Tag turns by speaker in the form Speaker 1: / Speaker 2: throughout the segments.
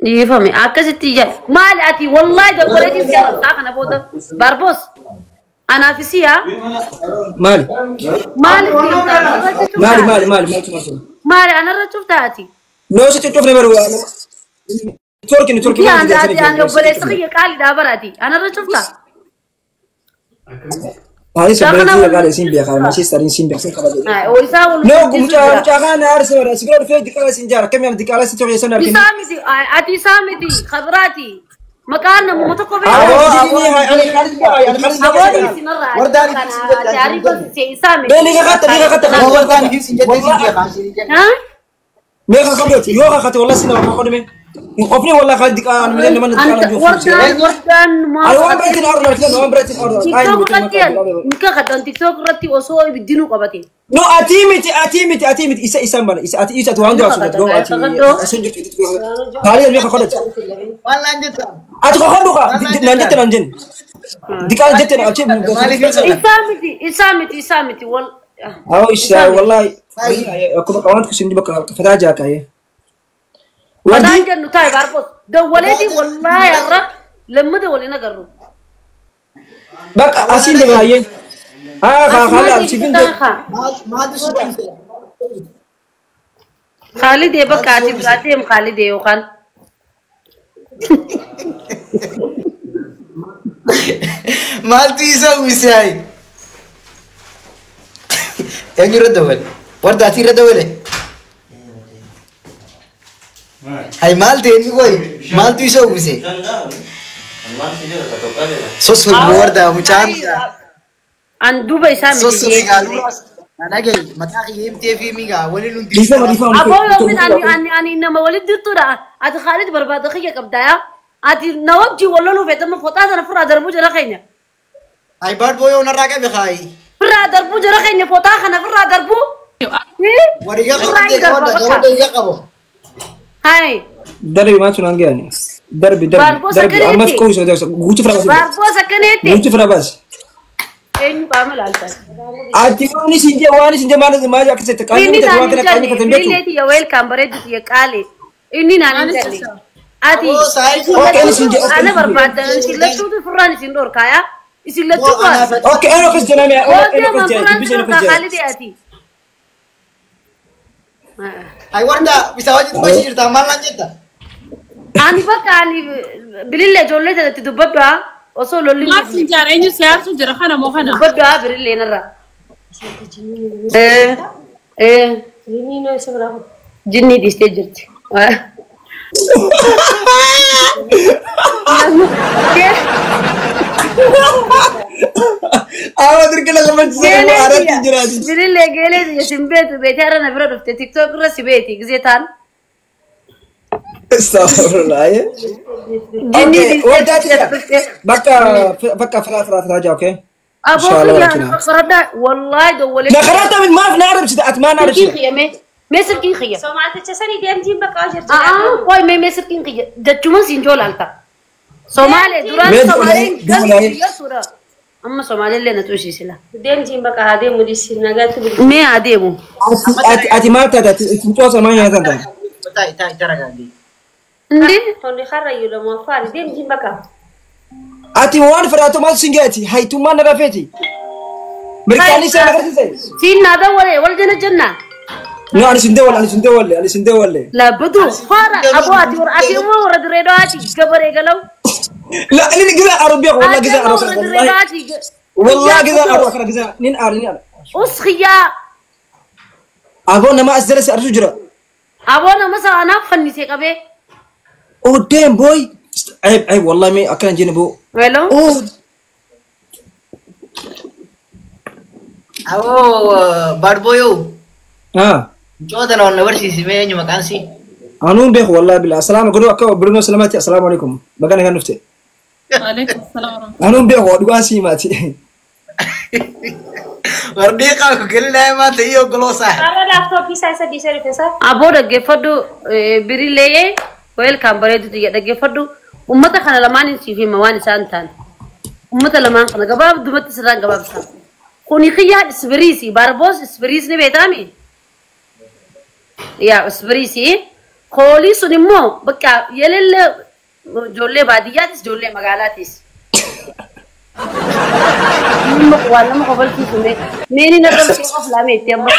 Speaker 1: Dhiifame akkasitti ija maali ati wallaahi doggoleetiin si arrabsaa kana booda Barboos anaaf si yaa
Speaker 2: Maali?
Speaker 1: Maaliif
Speaker 2: Maali maali maali maaltu maal?
Speaker 1: Maali anarra cuftaa ati?
Speaker 2: Noo si cuccufne baru. Turki ni Turki.
Speaker 1: Yaa ati ani obboleessa kiyya qaaliidhaa bara ati anarra cuftaa?
Speaker 2: Ani sabbareetii qaali isin beekaa maashii sariin isin beekaa kabaje.
Speaker 1: Isaa wal
Speaker 2: No mucaa mucaa kana aarse bara sigara dhufee diqaala isin jaara akkami ani diqaala isin tokko san arginu.
Speaker 1: Isaa miti ati isaa miti khabiraati maqaan namuma tokko beekaa.
Speaker 2: Aboo ani Khalid ani Khalid
Speaker 1: Aboon isinarraa ati ariifa isaa miti.
Speaker 2: Bee ni kakata ni kakata.
Speaker 1: Ha?
Speaker 2: Mee kakadoti yoo kakate wallahi sina kakadome. Qofni wallahi Khalid diqaala ani nama diqaala jiru.
Speaker 1: Wardaan wardaan
Speaker 2: Ani waan biratiin ardu waan biratiin ardu.
Speaker 1: TikTok irratti ni kakaddan TikTok irratti osoo ibiddinuu qabate.
Speaker 2: No ati miti ati miti ati miti isa isa mana isa ati isa tu handu asu go ati asun jirtu Khalid mee kakadoti. Ati kakadu ka nan jette nan jenne. Diqaala jette nan achi.
Speaker 1: Isaa miti isaa miti isaa miti wal.
Speaker 2: Awo isa wallahi akkuma qabaantu kusin bakka fataa jaakaye.
Speaker 1: Fataan jennu taa'e Barboos dawwaleetii wallaahi har'a lammata waliin agarru.
Speaker 2: Bakka asiin deema hayyee. Haa haa haa siifin
Speaker 1: Khaalidee bakka ati biraa deem Khaalidee yookaan.
Speaker 3: Maaltu isa uwwise hayi? Eenyu irra dawwale? Warda ati irra dawwale? Hayi maal ta'e inni qoyi? Maaltu isa uwwise? Sossobi warda mucaan.
Speaker 1: An duuba isaa miti.
Speaker 3: Sossobi gaaluu. Dhagahi mataa kiyya himtee fi migaa waliin hundi.
Speaker 2: Dhiifama dhiifama.
Speaker 1: Aboo yookiin ani ani ani nama walitti jirtudha. Ati Khaalid barbaada kiyya qabdaa yaa. Ati na wajjin wal loluu feetama foxaa sana firraa darbuu jira keenya.
Speaker 3: Hayi baad booyoo narraa qabe haayi.
Speaker 1: Firraa darbuu jira keenya foxaa kana firraa darbuu.
Speaker 3: Wariga qabdee warda warda qabo.
Speaker 1: Hayi.
Speaker 2: Darbi maal sun hangi ani. Darbi darbi darbi ammas koo isa guutuu fira baasi.
Speaker 1: Barboos akkanitti.
Speaker 2: Guutuu fira baasi.
Speaker 1: Eenyu qaama laaltan?
Speaker 2: Ati waan isin jee waan isin jee maal maal akka itti qaanii
Speaker 1: Inni
Speaker 2: miti
Speaker 1: naan
Speaker 2: waan
Speaker 1: hin
Speaker 2: kana qaanii
Speaker 1: jalle.
Speaker 2: kan beektu.
Speaker 1: Bilillee tiyya weelkaam bareedu tiyya qaali. Inni naan hin jalle. Ati
Speaker 2: Okay isin jee
Speaker 1: ana barbaadan isin lachuutu furraan isin dhorkaa yaa. Isin lachuu baas.
Speaker 2: Okay eno kas jename eno
Speaker 1: Booddee
Speaker 2: kas jee
Speaker 1: furraan
Speaker 2: dubbisa
Speaker 1: isin
Speaker 2: eno kas
Speaker 1: dhorkaa
Speaker 2: jee.
Speaker 1: Khaalidee ati.
Speaker 3: Hayi warda isa wajjin dubbachuu jirta maal naan jetta?
Speaker 1: Ani bakka ani bilillee ijoollee sanatti dubbadhu haa osoo lolli
Speaker 4: Maaf sin jaara eenyu si aarsu jira kana moo kana?
Speaker 1: dubbadhu haa bilillee narra. Jinnii dhiistee jirti.
Speaker 2: Awa dirqila gammachiisa aratti jiraati.
Speaker 1: Bilillee geelee sin beetu beetee har'a na bira dhufte TikTok irra si beeti gisee taan.
Speaker 2: Astaghfirullah.
Speaker 1: Jinnii
Speaker 2: Okay, warda
Speaker 1: dhiistee
Speaker 2: tiyya.
Speaker 1: dhufte.
Speaker 2: Bakka bakka fira fira fira jaa okay.
Speaker 1: Aboo
Speaker 2: Inshallah
Speaker 1: kiyya
Speaker 2: rakina.
Speaker 1: qaradhaa wallaahi dawwalee.
Speaker 2: Na qarata min maaf na arabsita ati maa na
Speaker 1: Silkiin
Speaker 2: arabsita.
Speaker 1: kiyya mee mee silkiin kiyya.
Speaker 5: Somaaticha sanii deemtiin bakka hojii
Speaker 1: Aa qoy mee mee silkiin kiyya jechuun siin joolaalta. Somaalee duraan
Speaker 2: Mee
Speaker 1: Somaaleen
Speaker 2: duwwaa
Speaker 1: galti amma Somaalee illee na tuusiisila.
Speaker 5: Deemtiin bakka haa deemu dhiisi nagaatti bulu.
Speaker 1: Mee haa deemu.
Speaker 2: Ati ati maal taate ati fincoo maa nyaatan taate.
Speaker 3: Ta'i ta'i taragaagee.
Speaker 1: Ndi
Speaker 5: Tolli harrayyuu lama afaan deemtiin bakka.
Speaker 2: Ati waan firaatu maal sin geeti haytummaan narra feeti. Mirkaanii sana agarsiise.
Speaker 1: siin naa dawwalee wal jana jennaa.
Speaker 2: No ani sin deewwalle ani sin deewwalle ani sin deewwalle.
Speaker 1: Labbatu faara aboo ati warra ati immoo warra dirree dhawaati gabaree galaw.
Speaker 2: La inni gisa arabiya wallahi
Speaker 1: Ati
Speaker 2: gisa
Speaker 1: immoo
Speaker 2: arabiya
Speaker 1: warra dirree
Speaker 2: wallahi.
Speaker 1: dhawaati.
Speaker 2: Wallahi gisa arabiya kana gisa nin ar nin ar.
Speaker 1: Uskiyyaa
Speaker 2: Aboo nama as jala si arsu jira.
Speaker 1: aboo nama sana anaaf fannisee qabee.
Speaker 2: Oh damn boy. Ayib ayib wallahi mee akkana jenne boo.
Speaker 1: Hello.
Speaker 2: Oh
Speaker 3: Aboo baad booyoo.
Speaker 2: ah
Speaker 3: Mucoo tana wal na barsiisi mee eenyu maqaan si?
Speaker 2: anuun beeku wallahi billah assalamu godhu akka Bruno salamati assalamu alaikum baga nagaan dhufte.
Speaker 4: Waalaikum salaam warahmatullahi.
Speaker 2: Anuun beeku dhugaan sii maati.
Speaker 3: Wardii qabu galilaa maanta iyo goloosaa.
Speaker 5: Har'a laaptooppii isaa isa dhiisee dhufe isaa.
Speaker 1: Aboo dhaggeeffadhu birillee weelkaam bareedu xiyya dhaggeeffadhu ummata kana lamaan hin siif hima waan isaan ta'an. Ummata lamaan kana gabaabdumatti sirraan gabaabsa. Kuni kiyyaa isbiriisi barboos isbiriis ni beektaami. Yaa isbiriisi. Koolii sun immoo bakka yelelle ijoollee baadiyyaatis ijoollee magaalaatis. Waan nama kofalchiisu mee meeni narra dhufee qof laamee itti amma.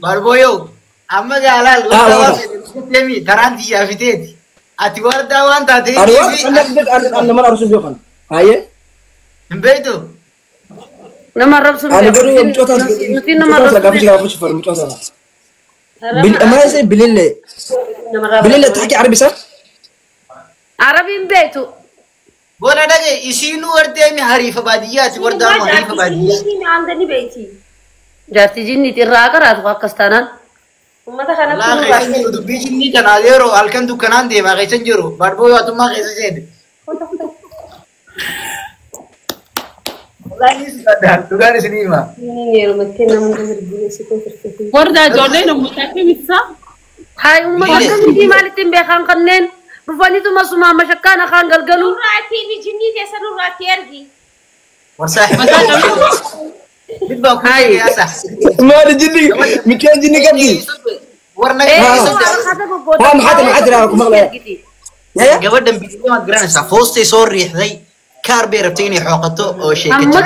Speaker 3: Barbooyoo amma gaalaal deemi taraan xiyyaa fiteeti. Ati wardaa waan taateef.
Speaker 2: Arwaa nama arrabsuuf yookaan. Hayyee.
Speaker 3: Hin beektu.
Speaker 1: Nama arrabsuuf.
Speaker 2: Ani garuu mucoota
Speaker 1: Nuti nama arrabsuuf.
Speaker 2: gaafachuu gaafachuu fara mucoota. Maal isee bilillee. Bilillee taakii arabi isaa.
Speaker 1: Arabiin beektu.
Speaker 3: Bona dhage isiinuu wardeemi hariifa baadiyyaati wardaan hariifa baadiyyaa.
Speaker 1: Jaartii jinniiti irraa qaraatu akkas taanaan.
Speaker 5: Uummata kanatti
Speaker 3: Laa keessa jiru dubbii jinnii kanaa yeroo halkan dukkanaan deemaa keessa jiru barboo yaatummaa keessa seene. Dhugaan isinii hima.
Speaker 4: Wardaa ijoollee namoota akkamitti isaa?
Speaker 1: Hayi uummata akkamitti maalitti hin beekan kanneen dhufaniituma sumaa mashakkaan afaan galgalu.
Speaker 5: Nurraatii fi jinnii keessa nurraatii ergi.
Speaker 3: Warsaa. Bibba kuusaa yaasa.
Speaker 2: Maali jinni mikkeen jinni qabdi.
Speaker 3: Warna
Speaker 2: Haa maxaa maxaa jira ku maqlaya.
Speaker 3: Gabadhan bidii maad garanaysaa foostay soo riixday kaar bay rabtay inay xooqato oo sheekato.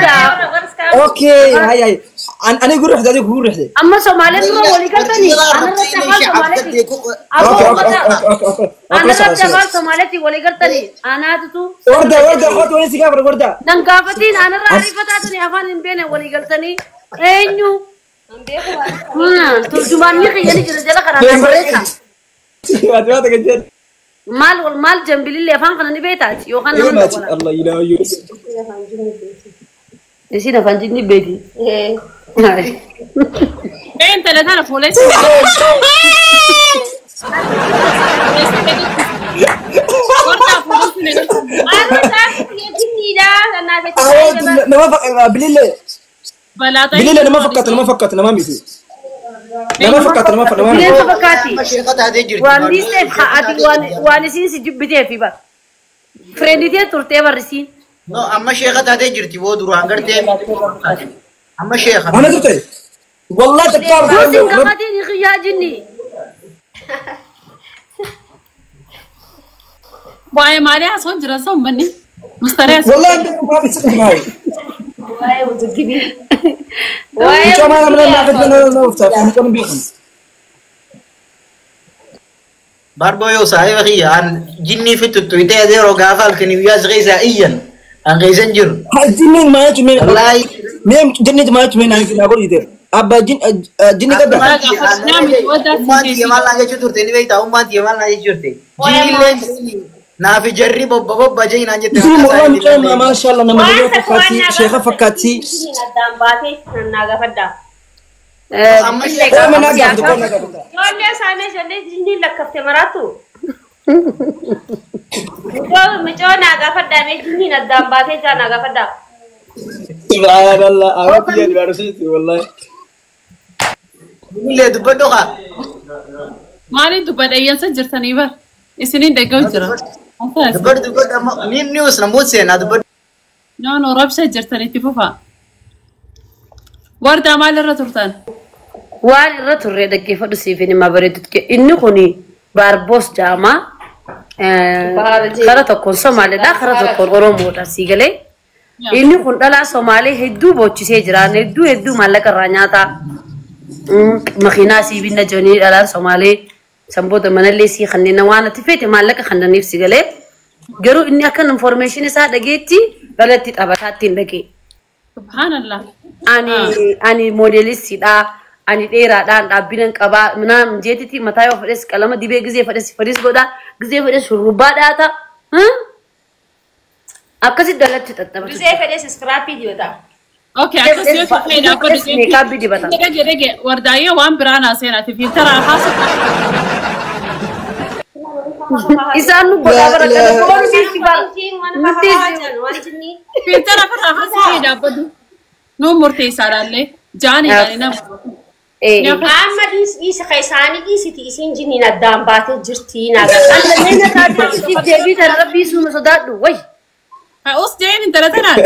Speaker 2: Okay hay hay ani ku riixday adigu kugu riixday.
Speaker 1: Amma Soomaaliyeed dura walii galtanii. Anarratti afaan Soomaaliyeetti walii galtanii. Anaatutu.
Speaker 2: Warda warda qoota waliin si gaafata warda.
Speaker 1: Nan gaafatiin anarra ariifataa tuni afaan hin beene walii galtanii. Eenyu? Turjumaanni kiyyanii jira jala karaa barreessa.
Speaker 2: Waati kan jedhu.
Speaker 1: Maal wal maal jambilillee afaan kana ni beektaati yookaan nama
Speaker 2: Maati Allah ilaahu.
Speaker 1: Isiin afaan jinni beeti.
Speaker 4: Ee intala tana fuuleessi. Wardaa fuuleessi.
Speaker 2: Nama bilillee.
Speaker 4: Balaa
Speaker 2: Bilillee nama fakkaata nama fakkaata nama miti. Nama fakkaata nama nama miti.
Speaker 1: Bineensa fakkaati. Waan dhiisteef ati waan isiin si jibbiteef bara. Fireenditee turtee barrisiin.
Speaker 3: No amma sheeka taatee jirti boo duraan gartee. Amma sheeka.
Speaker 2: Ana turte. Wallahi takkaa.
Speaker 1: Duusin gaafatiin xiyyaa jinni.
Speaker 4: Waa'ee maalii haasawaa jira sa uummanni? Mustaree
Speaker 2: Wallahi maal isa maal.
Speaker 5: Waa'ee wajjin.
Speaker 2: Mucaa maal amala naa kan nama uftaaf mucaa hin beekan.
Speaker 3: Barbooyoo saahiba kiyya an jinnii fi tuttuutee yeroo gaafa halkanii guyyaa si keessaa iyyan an keessan jiru.
Speaker 2: Jinniin maal jechuun
Speaker 3: Wallaahi.
Speaker 2: mee jinni maal jechuun naa naa godhite. Abbaa jinni qabda.
Speaker 3: Ummaan tiyya maal naa jechuu turte ni beektaa ummaan tiyya maal naa jechuu turte. Jinnillee naaf jarri bobba bobba jee naan jette.
Speaker 2: Isin wallahi mucaa maashaallah nama dhagoo fakkaatti sheeka fakkaatti.
Speaker 5: Addaan baatee naa gaafadhaa.
Speaker 3: Amma
Speaker 2: Qooma naa gaafatu qooma naa gaafatu.
Speaker 5: Ijoollee isaanii ijoollee jinniin lakkaftee maraatu. Mucoo naa gaafadhaa mee jinniin addaan baatee jaa naa gaafadhaa.
Speaker 2: Subhanallah awwaati jedhu barsiisti wallahi.
Speaker 3: Jinnillee dubbadhu kaa.
Speaker 4: Maaliin dubbadha iyyansa jirtanii bar? Isiniin dhaga'u jira.
Speaker 3: Dubbadhu dubbadhu amma ni us namoota seenaa dubbadhu.
Speaker 4: No no rabsha jirtan itti fufa. Wardaa maal irra turtan?
Speaker 1: Waan irra turre dhaggeeffadhu siif himaa bareedutti. Inni kuni baarboos jedhama. Kara tokkoon Somaaliidha kara tokkoon Oromoodha sii galee. Inni kun dhalaa Somaalee hedduu boochisee jira. Hedduu hedduu maallaqa irraa nyaata. Makiinaa sii binna jiranii dhalaan Somaalee sanboota manallee sii kanneen waan ati feete maallaqa kannaniif si galee. Garuu inni akka information isaa dhageetti dhalatti taphataa ittiin dhagee.
Speaker 4: Subhaanallah.
Speaker 1: Ani moodelistiidha. Ani dheeraadhaan dhaabbinan qabaa minaan jeetiti mataa yoo fedhes qalama dibee gizee fedhes fedhis godhaa gizee fedhes shurrubbaa dhaata. Akkasitti dhalatti xaxxabatu.
Speaker 5: Gizee fedhes iskiraappii dibata.
Speaker 4: Okay akkas yoo ta'e dhaabbatu.
Speaker 1: Meekaappii dibata.
Speaker 4: Dhage dhage wardaayyoo waan biraa naa seenaati fiiltara haasoo.
Speaker 1: Isaan nu godhaa bara kana nuti
Speaker 4: Fiiltara irraa haasoo dhaabbatu. Nuun murteessaadhaallee jaaniidhaan nama.
Speaker 5: Amma dhiisa ka isaanii dhiisiti isiin jinniin addaan baatee jirti naa gaafadhaa.
Speaker 1: Allameen taatee deebii tan rabbii suuma sodaadhu wayi.
Speaker 4: Us jeen intala tanaan.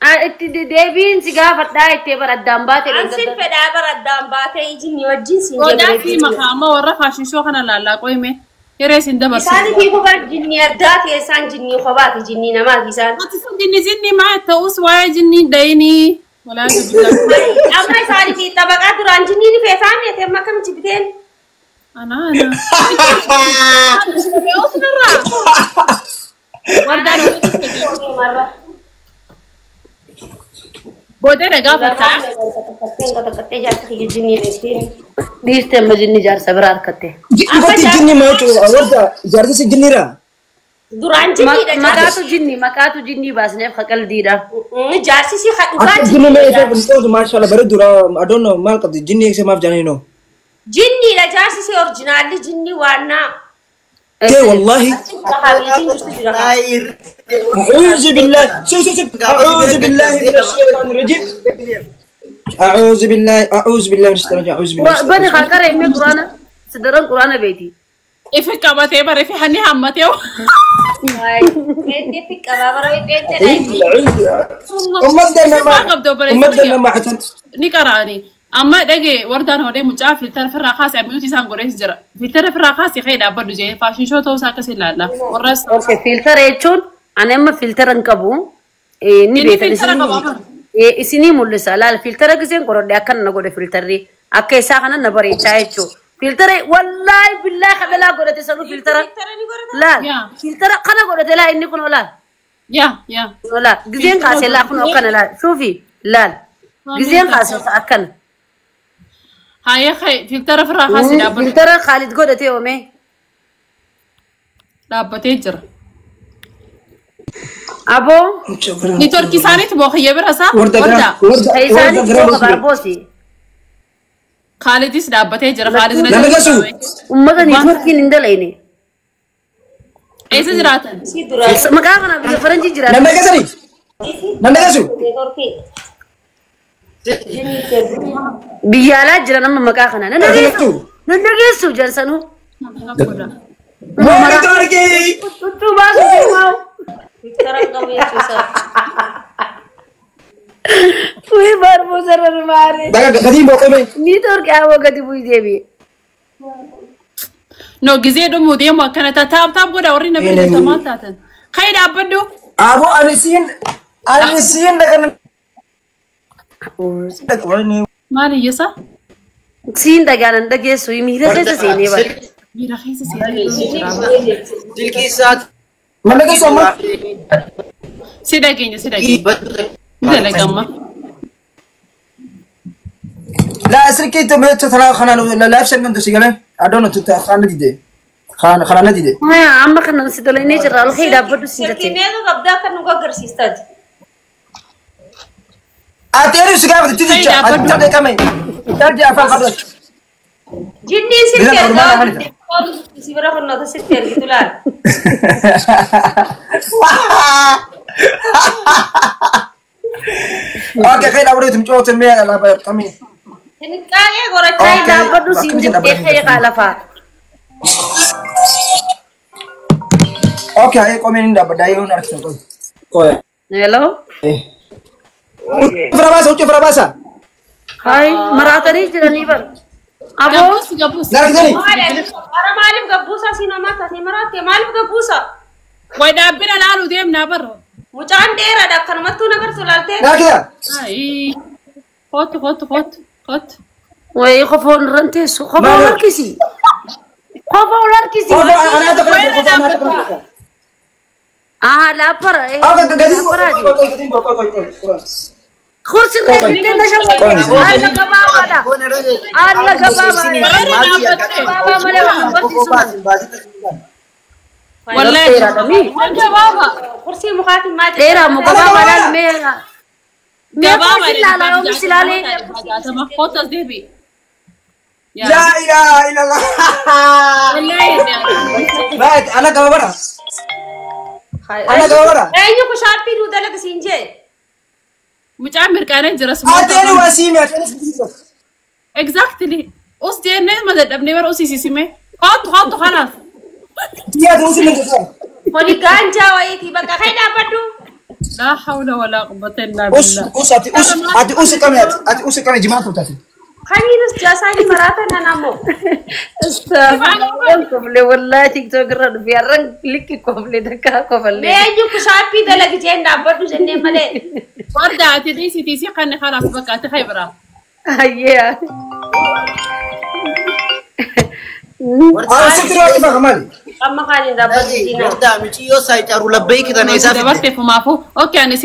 Speaker 1: Itti deebiin si gaafadhaa itti bara addaan baatee.
Speaker 5: Ansin fedhaa bara addaan baatee jinni wajjin siin
Speaker 4: Qodaa fi makaama warra faashin kana laallaa qoyme. Yeroo isin dabarsu.
Speaker 5: Isaan fi kophaa jinni addaati isaan jinni kophaati jinni namaati isaan.
Speaker 4: Ati sun jinni jinni maa ta'us waa'ee jinni dhayinii. Walaa
Speaker 5: Amma isaanii fi xabaqaa duraan jinni ni feetaan jettee amma akkam jibbiteen.
Speaker 4: Ana ana. Wardaan Boodee dhagaa fataa.
Speaker 1: Dhiirtee amma jinni jaarsa bira harkatte.
Speaker 2: Dhugatti jinni maa jechuudha warda jaarsi jinniira.
Speaker 5: Duraan jinniidha.
Speaker 1: Maqaatu jinni maqaatu jinni baasneef haqaldiidha.
Speaker 5: Jaarsi si dhugaa
Speaker 2: Akka jinni mee isa kun maashallah bareeduudha I don't know maal qabdi jinni eegse maaf jaanii noo.
Speaker 5: Jinniidha jaarsi si orjinaalli jinni waannaa.
Speaker 2: Tee wallahi. أعوذ بالله شو شو شو أعوذ بالله من الشيطان الرجيم أعوذ بالله أعوذ بالله من الشيطان الرجيم أعوذ بالله
Speaker 1: Bani qarqara himee quraana sidaran quraana beeti.
Speaker 4: Ifi qabatee bare fi hanni hammatee.
Speaker 2: أمتنا ما حسن
Speaker 4: Ni qaraani. Amma dhagee wardaan hodhee mucaa filtara firraa kaasee abbootii isaan godhees jira. Filtara firraa kaasee ka'ee dhaabbadhu jee faashin shoo ta'uusaa akkas ilaalla. Warras
Speaker 1: Okay, filtara jechuun ani amma filtara hin qabu. Ni
Speaker 4: Inni
Speaker 1: beekan
Speaker 4: filtara qaba.
Speaker 1: isinii mul'isa. Laal filtara giseen qorodhe akkana na godhe filtarri. Akka isaa kana na bareechaa jechuudha. Filtara wallaahi billaahi kadhalaa godhate sanuu filtara. Laal filtara kana godhate laa inni kun laal.
Speaker 4: Yaa yaa.
Speaker 1: Laal giseen kaasee laa kun akkana laal shuufi laal giseen kaasee akkana.
Speaker 4: Haayee ka'e filtara firraa kaasee dhaabbadhu.
Speaker 1: Filtara Khaalid godhate oomee.
Speaker 4: Dhaabbatee jira.
Speaker 1: Aboo.
Speaker 4: Niitoorkii isaaniitu bookiyyee bira isaa. Wardaa.
Speaker 1: Isaaniitu booka barboosi.
Speaker 4: Khaalidis dhaabbatee jira. Khaalid na
Speaker 2: Nama gasu.
Speaker 1: Uummata niitoorkiin hin dalayne.
Speaker 4: Eessa jiraatan?
Speaker 1: Maqaa kana biyya faranjii jiraatan.
Speaker 2: Nama gasani. Nama gasu.
Speaker 1: Biyya alaa jiran amma maqaa kana. Nan dhageessu. Nan dhageessu jansanuu.
Speaker 2: Niitoorkii.
Speaker 1: Tuttuu baasuu deemaa. Wii barboosa irra maare.
Speaker 2: Gatiin booqame.
Speaker 1: Niitoorkii awwa gadi bu'ii deebi'e.
Speaker 4: No gisee dhumuu deemu akkana taap taap godha warri na bira jirtan maal taatan. Ka'ee dhaabbadhu.
Speaker 2: Aboo ani siin dhaqan.
Speaker 4: Maal iyyasa?
Speaker 1: Siin dhagaan hin dhageessu miira keessa seenee bara.
Speaker 4: Miira keessa seenee jira.
Speaker 3: Silkii isaati.
Speaker 2: Nama gasu amma.
Speaker 4: Si dhageenya si dhageenya. Ni dalagamma.
Speaker 2: لا سلكي تبي ترى خنا لا افشل من دوسي قال ادون خانه دي خانه خانه دي
Speaker 1: Amma kana si dalaynee jirra alkee dhaabbadhu siin jettee.
Speaker 5: Silkii meeqa qabdaa kan nu agarsiistaati?
Speaker 2: اتيري سكابت تدي اتدي كمي ترجع فقط
Speaker 5: Jinniin sitti ergaa si bira fannoo sitti ergitu laal.
Speaker 2: اوكي خير اوريتم جوت مي لا قمي
Speaker 5: Tinqaaqee gorachaa
Speaker 1: Ka'ee dhaabbadhu siin jettee ka'ee qaalafaa.
Speaker 2: اوكي هاي قومي ندا بدايون اركن قوي
Speaker 1: Hello.
Speaker 2: فراباسا وجه فراباسا
Speaker 1: Hai maraatanii jiranii bara. Aboo.
Speaker 4: Gabbuusi gabbuusi.
Speaker 2: نركزني
Speaker 5: Ara maaliif gabbuusaa si namaa taatee maraatte maaliif gabbuusaa?
Speaker 4: Way dhaabbina laaluu deemnaa barra.
Speaker 5: Mucaan dheeraadha akkanumattuu nagartu laaltee.
Speaker 2: نركزا
Speaker 4: Ayi. Kootu kootu kootu kootu.
Speaker 1: Wayii qofoon irra teessu qofoon harkisi. Qofoon harkisi.
Speaker 2: انا ادخل
Speaker 1: Ah laappara.
Speaker 2: اوكي قديم
Speaker 1: Kursi irra jettee na shawwate. Haala gabaabaadha. Haala gabaabaadha. Gabaabaa malee waan barsiisu.
Speaker 4: Wallahi. Gabaaba.
Speaker 5: Kursii mukaatiin maal
Speaker 1: Dheeraa moo gabaabaadhaan mee mee
Speaker 4: Gabaaba.
Speaker 1: kursi ilaalaa yoo misi ilaalee.
Speaker 4: Kootu as deebi'i.
Speaker 2: لا اله الا الله
Speaker 4: Wallahi.
Speaker 2: لا انا كبابرا انا كبابرا
Speaker 5: Eenyu kun shaappii nuu dalaga siin jee?
Speaker 4: Mucaan mirqaanee jira
Speaker 2: اتيني وسيمي اتيني
Speaker 4: Exactly. Us jennee ma dadhabnee bara us siisime. Kootu kootu kanaaf.
Speaker 2: يا دوسي من
Speaker 5: Kuni gaanjaa wayiitii bakka ka'ee dhaabbadhu.
Speaker 4: لا حول ولا قوة إلا بالله.
Speaker 2: Us ati us ati us kami ati us kami jimaa turtati.
Speaker 5: Kamiinus jaasaanii maraata nan ammoo.
Speaker 1: Kofle wallahi TikTok irra dhufe har'an likki kofle takka kofallee.
Speaker 5: Mee kushaappii dalagi jeen dhaabbadhu jennee malee.
Speaker 4: Warda ati dhiisi tiisii kan خلاص بقى ati خبرة.
Speaker 1: Ayyee.
Speaker 2: Ana sitti irraa dhufa maali?
Speaker 5: Amma kaaniin dhaabbadhu diinaa.
Speaker 3: Wardaa miciyyoo saayicaru labbeeki tana isaa fidde.
Speaker 4: Dabarte fumaafuu. Okay ani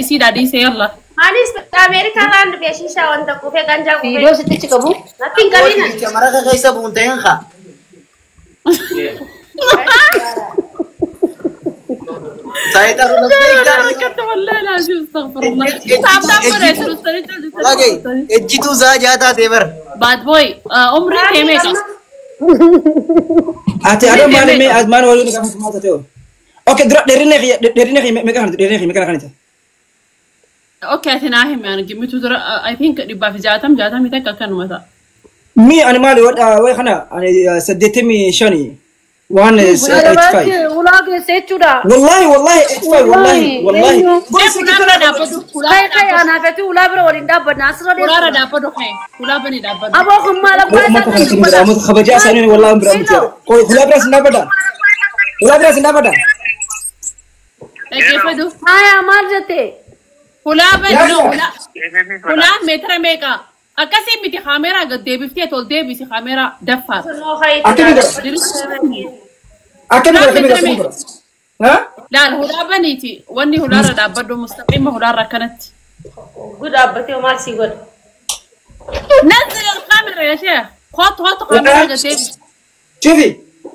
Speaker 4: isii dhaadhiise yalla.
Speaker 5: Anis Ameerikaa irraan dhufe shishaa wanta quufee ganjaa quufee.
Speaker 1: Viidiyoo sitti qabu.
Speaker 5: Natti hin qabina.
Speaker 3: Maraqa keessa buunteen haa. Saayicaru labbeeki.
Speaker 4: ركبت والله العظيم استغفر الله. تعب تعب
Speaker 3: Ejjituu saa jaataa ta'e bara.
Speaker 4: باد بوي عمري تيميك.
Speaker 2: Ati adoo maali mee maal waliin qabu maal ta'e? Okay dura dheerinni dheerinni meeqa kanatu dheerinni meeqa kanatu?
Speaker 4: Okay ati naahim yani gimmitu dura I think 160 60 takka akkanuma ta'a.
Speaker 2: Mi ani maali way kana ani 85 185.
Speaker 1: Ulaa keessa jechuudha.
Speaker 2: Wallahi wallahi 85 wallahi wallahi.
Speaker 4: Kulaarra dhaabbadhu.
Speaker 1: Kai kai anaafetu ulaa bira waliin dhaabbanna asirra
Speaker 4: Kulaarra
Speaker 1: deemu.
Speaker 4: dhaabbadhu kee. Kulaa bani dhaabbadhu.
Speaker 1: Aboo kun maal abbaa isaa
Speaker 2: Uummata
Speaker 1: kan
Speaker 2: kana
Speaker 1: dubbata.
Speaker 2: uummata kabajaa isaanii wallahi bira miti. Kulaa biraas hin dhaabbadha. Kulaa biraas hin dhaabbadha.
Speaker 4: Dhaggeeffadhu.
Speaker 1: Haya maal jette?
Speaker 4: Kulaa bani no kulaa. Kulaan meetira meeqa? Akkasii miti kaameeraa gad deebiftee tol deebisi kaameeraa daffaa.
Speaker 2: Akkami gara? Akkami gara? Akkami gara? Ha?
Speaker 4: Laal hulaa baniiti. Wanni hulaarra dhaabbadhu mustaqiima hulaarra akkanatti.
Speaker 5: Dhaabbatee maal sii godha?
Speaker 4: نزل الكاميرا يا شيخ. خط خط كاميرا قد deebisi.
Speaker 2: شوفي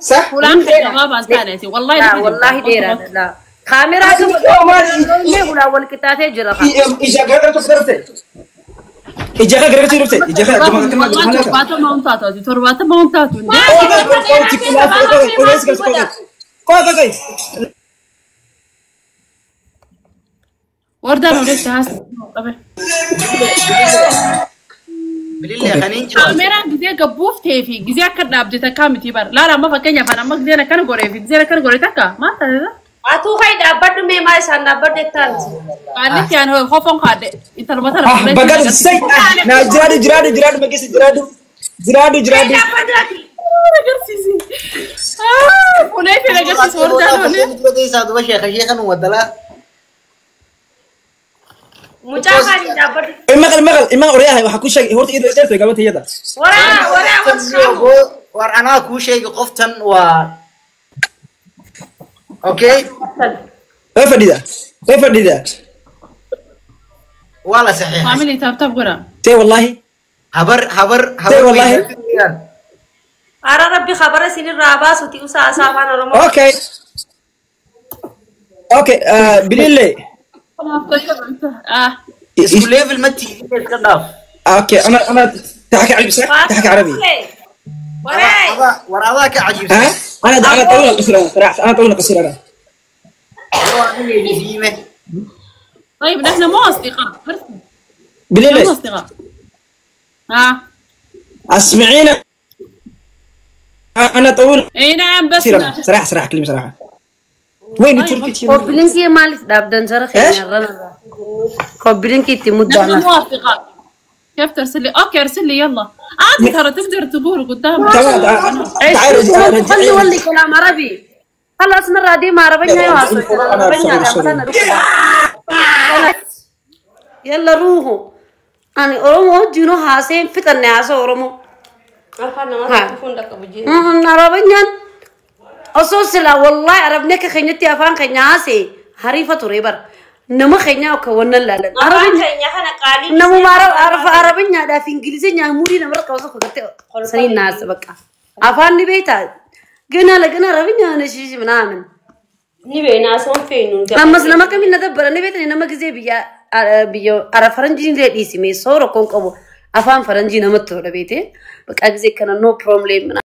Speaker 2: صح؟
Speaker 4: Hulaan kee gabaabaan taaneeti. Wallahi
Speaker 1: Laa wallahi dheeraadha laa. Kaameraa illee hulaa wal qixxaatee jira.
Speaker 2: Ija gara tokko darbte. Ija gara tokko darbte. Ija gara
Speaker 4: Wallahi torbaatama hun taatu ati torbaatama hun taatu.
Speaker 2: Qoy qoy qoy.
Speaker 4: Wardaan odeessa haas qabe.
Speaker 3: Bilillee kaniin jiru.
Speaker 4: Kaameraan gisee gabbuuftee fi gisee akka dhaabde takkaa miti bara. Laala amma fakkeenyaaf amma giseen akkana godhee fi giseen akkana godhe takka maal taatee?
Speaker 5: Atuu kai dhaabbadhu mee maal isaan dhaabbadhu jettaanti.
Speaker 4: Qaallitti aan hofoon kaadhe intaluma tana
Speaker 2: Ah baga say na jiraadu jiraadu jiraadu magisi jiraadu jiraadu jiraadu.
Speaker 5: Dhaabbadhu ati.
Speaker 4: Agarsiisi. Fuulee fi agarsiisi wardaan olee.
Speaker 3: Dura teessaa duba sheeka sheekan waddalaa.
Speaker 5: Mucaa kaaniin dhaabbadhu.
Speaker 2: Maqal maqal imaan oryahay waxa ku sheegay horta idoo dheertay gabadha iyada.
Speaker 5: Waraa waraa waraa.
Speaker 3: War anaa kuu sheegi qoftan waa. Okay.
Speaker 2: Way fadhida. Way fadhida.
Speaker 3: Waa la saxiixay.
Speaker 4: Faamilii taab taab godha.
Speaker 2: Tee wallahi.
Speaker 3: Habar habar habar.
Speaker 2: Wallahi.
Speaker 5: Ara rabbi khabara isinirraa baasuti usaa asaa afaan Oromoo.
Speaker 2: Okay. Okay bilille.
Speaker 3: Isku level ma tiidin iska dhaaf.
Speaker 2: Okay انا انا تحكي عربي صح؟ تحكي عربي.
Speaker 5: Waraa.
Speaker 3: War adaa ka cajiibsan.
Speaker 2: ها؟ انا انا طويل قصير انا صراحه انا طويل قصير انا.
Speaker 4: طيب نحن مو اصدقاء. نحن مو
Speaker 2: بالله
Speaker 4: اصدقاء. ها
Speaker 2: اسمعينا انا طويل
Speaker 4: اي نعم بس
Speaker 2: قصير انا صراحه صراحه كلمه صراحه. وين تركي؟
Speaker 1: Kobbilinkii maaliif dhaabdan jara keenya irra? Kobbilinkii itti
Speaker 4: نحن
Speaker 1: muddaana.
Speaker 4: مو اصدقاء. كيف ترسل لي؟ اوكي ارسل لي يلا. عادي ترى تقدر تقول قدامي.
Speaker 2: تمام تعال
Speaker 1: خلي ولي كلام عربي. خلاص مرة دي ما عربية يا يلا روحوا. أنا أرومو جنو هاسين فتن ناس أرومو.
Speaker 5: Afaan namaa tufuun dhaqqabu jee.
Speaker 1: عربيا أصوص لا والله عربناك خينتي أفان خيناسي حريفة تريبر نما خينا وكونا لا لا
Speaker 5: Afaan
Speaker 1: عربيا
Speaker 5: keenya kana qaalii.
Speaker 1: نمو ما عرف عربيا دا في إنجليزي موري نمر قوسك وقت سنين ناس بقى أفان بيتا قلنا لقنا عربيا أنا شيء منامن
Speaker 5: Ni beeknaa soon feenu.
Speaker 1: ammas nama kamiin na dabbara ni beekani nama gisee biyya biyya ara faranjiin illee dhiisime soora koon qabu afaan faranjii namatti tola beete bakka gisee kana no problem.